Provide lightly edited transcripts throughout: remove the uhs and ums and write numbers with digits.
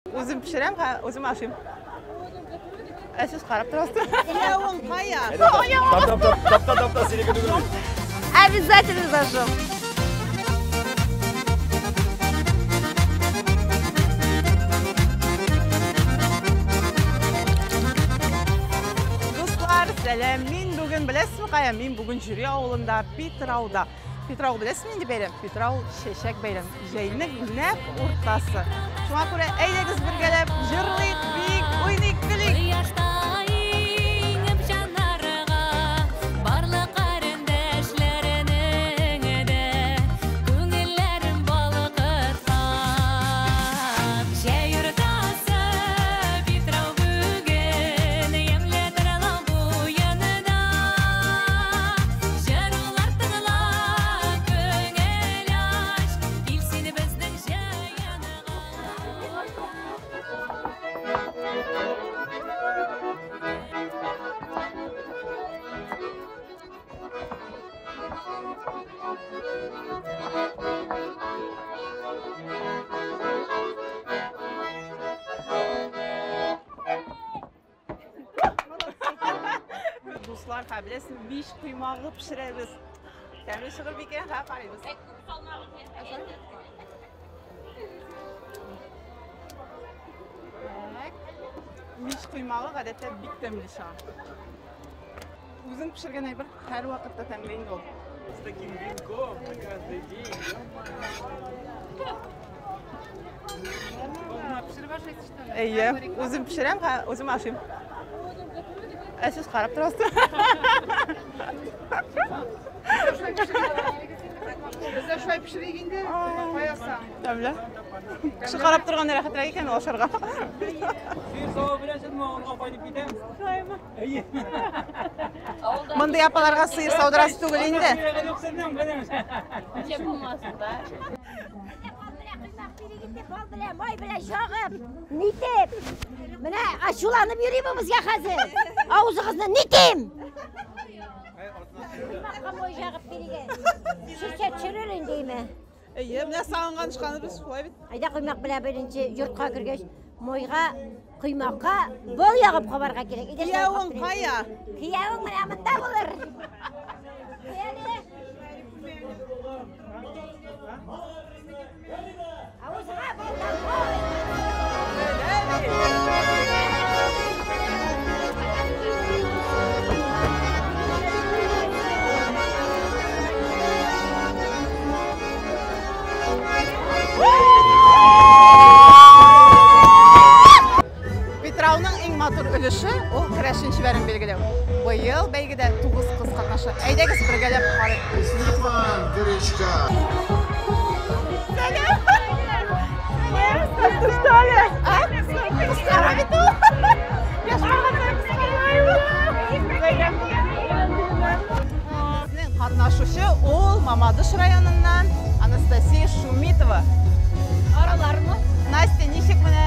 Үзем пешерәм һәм үзем ашыйм. Ә сез карап торасыз. Киявең кая? Тапта, тапта, синеке түгел бит. Обязательно зажжем. Дуслар, сәлам. Мин бүген беләсезме кая? Мин бүген Җөри авылында, Питрауда. Питрау беләсезме нинди бәйрәм? Питрау чәчәк бәйрәм. Җәйнең нәкъ уртасы. Шуңа күрә әйдәгез бергәләп җырлыйк, биик, уйныйк, көлик. Кояшта иңеп җаннарга, барлык карендәшләренең дә күңелләрен балкыткан. Җәй уртасы Питрау бүген, ямьле тарлау буенда. Җырулар тыңла, күңел ач, кил син безнең җыенга. Дуслар, ха, беләсезме, мич коймагы пешерәбез. Тәмле чыгыр микән? Ха, карыйбыз. Так. Мич коймагы гадәттә бик тәмле чыга. Үзең пешергән әйбер һәрвакытта тәмле инде ул. С таким венком на каждый день. Әйе, үзем пешерәм һәм үзем ашыйм. Ә сез карап торасыз. Без дә шулай пешерик инде, каясаң. Тәмле. Кеше карап торганда рәхәтрәк икән ул ашарга. Сыер сава беләсезме, авылга кайтып китәм. Әйе. Мондый апаларга сыер саудырасы түгел инде. Сыерга юк сезнең, беләм. Бал белән, май белән чагып, нитеп. Менә ачуланып йөри бу безгә хәзер. Авызыгызны нитим. Коймакка май ягып бирегез. Шешә төшерер инде име. Әйе, менә сагынган чыкканыбыз шулай бит. Әйдә коймак белән беренче йортка кергәч, майга, коймакка бал ягып кабарга кирәк. Әйдә, шулай Киявең каптырыйк. кая? Киявең менә монда булыр. Куй әле. Авызыңа балдан кой. Питрауның иң матур өлеше ул керәшен чибәрен билгеләү. Быел бәйгедә 9 кыз катнаша. Әйдәгез бергәләп карыйк. Стефан Гречка. Сәлам! Сәлам! Что ли? А? Кыскара бит ул. Яшь булганда Безнең катнашучы ул Мамадыш районыннан Анастасия Шумитова. Аралармы? Настя, ничек менә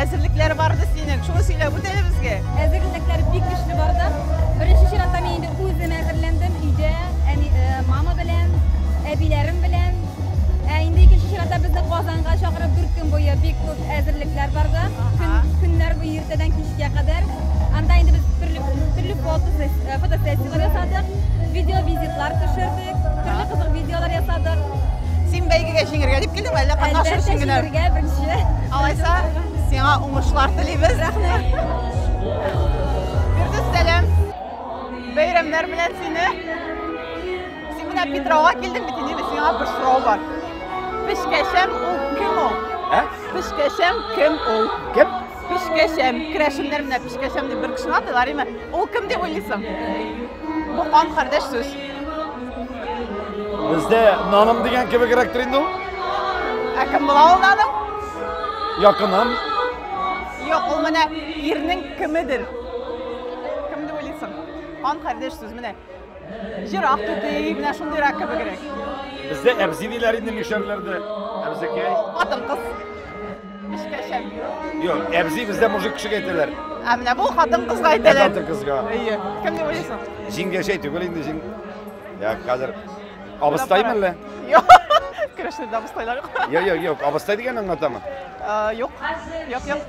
әзерлекләр барды синең? Шуны сөйләп үт әле безгә. Әзерлекләр бик көчле барды. Беренче чиратта мин инде үзем әзерләндем өйдә, әни, мама белән, әбиләрем белән. Ә инде икенче чиратта безне Казанга чакырып 4 көн буе бик күп әзерлекләр барды. Көн, көннәр буе иртәдән кичкә кадәр. Анда инде без төрле төрле фотосессияләр ясадык, видео визитлар төшердек, төрле кызык видеолар ясадык. Син бәйгегә җиңергә дип килдеңме, әллә катнашыр Әлбәттә, өчен генә? җиңергә беренче. Алайса, сиңа уңышлар телибез. Рәхмәт. Фирдүс, сәлам. Бәйрәмнәр белән сине. Син менә Питрауга килдең бит инде, сиңа бер сорау бар. Пешкәшәм ул кем ул? Ә? Пешкәшәм кем ул? Кем? Пешкәшәм, керәшеннәр менә пешкәшәм дип бер кешене атыйлар, име? Ул кем дип уйлыйсың? Бу кан кардәш сүз. Бездә наным дигән кебегрәктер инде ул. Ә кем була ул наным? Якыным. Юк, ул менә ирнең кемедер? Кем дип уйлыйсың? Кан кардәш сүз менә. Җырак түти, менә шундыйрак кебегрәк. Бездә әбзи диләр инде мишәрләрдә. Әбзекәй. Хатын кыз. Пешкәшәм. Юк, әбзи бездә мужик кешегә әйтәләр. Ә менә бу хатын кызга әйтәләр. Хатын кызга. Әйе. Кем дип уйлыйсың? Җиңгәчәй түгел инде җиң. Я, хәзер абыстай әллә? Юк. Керәшенләрдә абыстайлар юк. Юк, юк, юк, абыстай дигән аңлатамы? Юк. Юк, юк.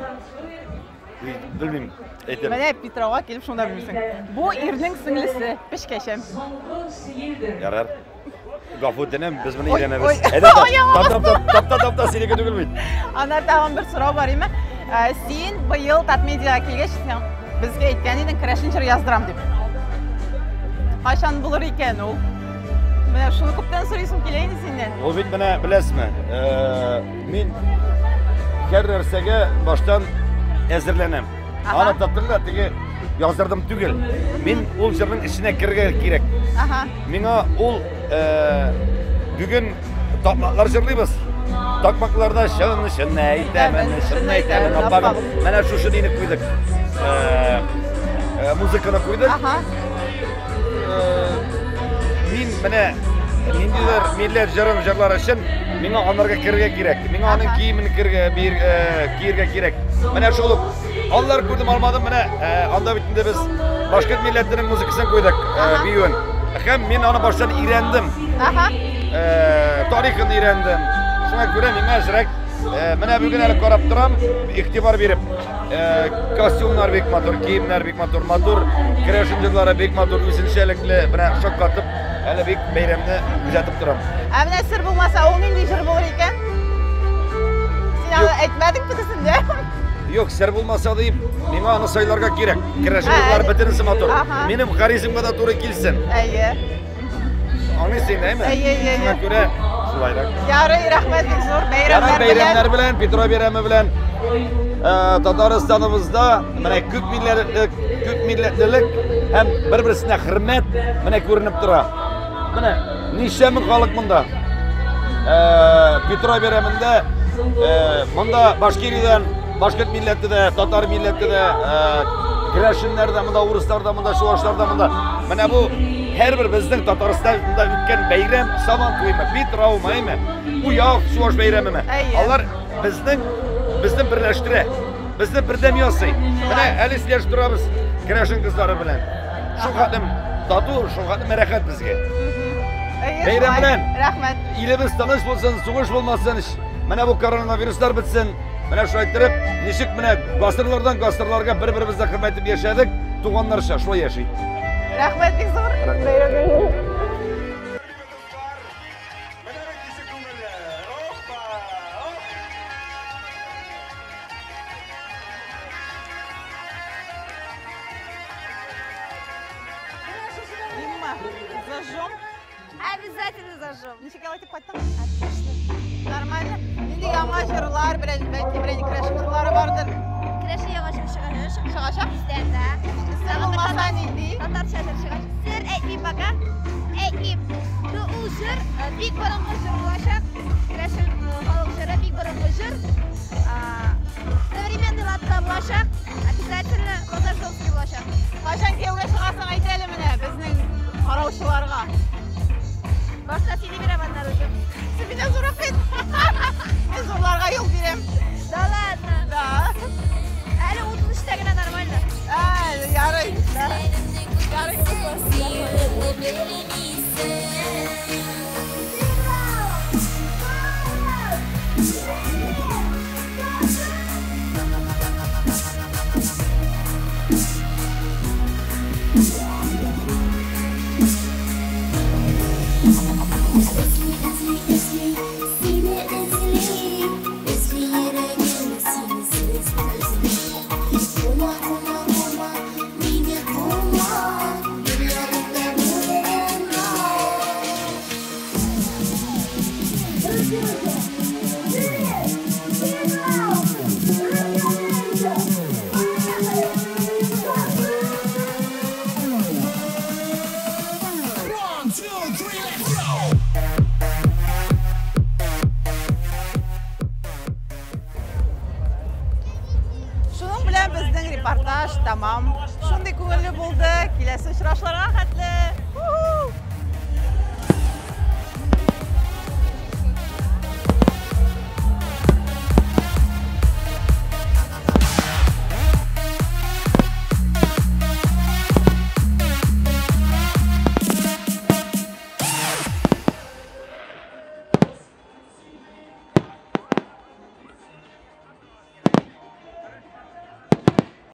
Белмим. Әйтәм. Менә Питрауга килеп шунда белмисең. Бу ирнең сеңлесе, пешкәчәм. Ярар. Гафу үтенәм, без моны Ой, өйрәнәбез. ой. Әйдә, Ой, тап, тап, тап, тап, тап, тап, тап, синеке түгел бит. Аннары тагын бер сорау бар име? Син быел Татмедиага килгәч, син безгә әйткән идең, керәшен җыр яздырам дип. Кайчан булыр икән ул? Менә шуны күптән сорыйсым килә инде синнән. Ул бит менә беләсезме, мин һәр нәрсәгә баштан әзерләнәм. Аны таптым да теге яздырдым түгел. Мин ул җырның эченә керергә кирәк. Ага. Миңа ул бүген такмаклар җырлыйбыз. Такмакларда чын чын әйтәмен, чын әйтәмен, апагым. Менә шушы дине куйдык. Музыканы куйдык. Ага. Мин менә ниндидер милләт җырын җырлар өчен миңа анарга керергә кирәк. Миңа аның киемен керергә, киергә кирәк. Менә шул ук аллар күрдем, алмадым. Менә анда бит инде без башкорт милләтенең музыкасын куйдык, биюен. Һәм мин аны баштан өйрәндем. Ага. Тарихын өйрәндем. Шуңа күрә миңа әзрәк менә бүген әле карап торам, игътибар биреп. Костюмнар бик матур, киемнәр бик матур, матур керәшен җырлары бик матур, үзенчәлекле, менә шаккатып, әле бик бәйрәмне күзәтеп торам. Ә менә сер булмаса, ул нинди җыр булыр икән? Син аны әйтмәдең бөтенесен дә. Юк, сер булмаса дип, миңа аны сайларга кирәк. Керәшен җырлары бөтенесе матур. Минем харизмга да туры килсен. Әйе. Аңлыйсың, әйме? Әйе, әйе, Шуңа күрә шулайрак. Ярый, рәхмәт бик зур. Бәйрәмнәр белән. Бәйрәмнәр белән, Петро бәйрәме белән. Татарстаныбызда менә күп милләтлелек, күп милләтлелек һәм бер-берсенә хөрмәт менә күренеп тора. Менә ничә мең халык монда. Петро бәйрәмендә монда Башкириядән башкорт милләте дә, татар милләте дә, керәшеннәр дә монда, урыслар да монда, чуашлар да монда. Менә бу һәрбер безнең Татарстанда үткән бәйрәм Сабан туемы, Питраумы, әйме? Уяв чуаш бәйрәмеме? Алар безне берләштерә, безне бердәм ясый. Менә әле сөйләшеп торабыз керәшен кызлары белән. Шул хәтлем тату, шул хәтлем рәхәт безгә. Бәйрәм белән. Рәхмәт. Илебез тыныч булсын, сугыш булмасын. Менә бу коронавируслар бетсен. Менә шулай иттереп, ничек менә гасырлардан гасырларга бер-беребезне хөрмәт итеп яшәдек, туганнарча шулай яшик. Рәхмәт бик зур. Римма, зажжем? Обязательно зажжем. Ничек ял итеп кайттың? Отлично. Нормально. Нинди яңа җырлар белән, бәлки берәр керәшен җырлары бардыр. Керәшен яңа җыр чыгачак. Чыгачак? Тиздән, да. Сер булмаса нинди? Татарча җыр чыгачак. Сер әйтмим пока. Әйтмим. Ну, ул җыр бик борынгы җыр булачак. Керәшен халык җыры бик борынгы җыр. Современный ладта булачак. Обязательно Лазаржовский булачак. Кайчан кияүгә чыгасың әйт әле менә безнең караучыларга. Башта сине бирәм аннары үзем. Син миннән зуррак бит. Мин зурларга юл бирәм. Да ладно. Да. Әле 33-тә генә нормально. Ә, ярый. Ярый. Шуның белән безнең репортаж тәмам. Шундый күңелле булды. Киләсе очрашларга хәтле.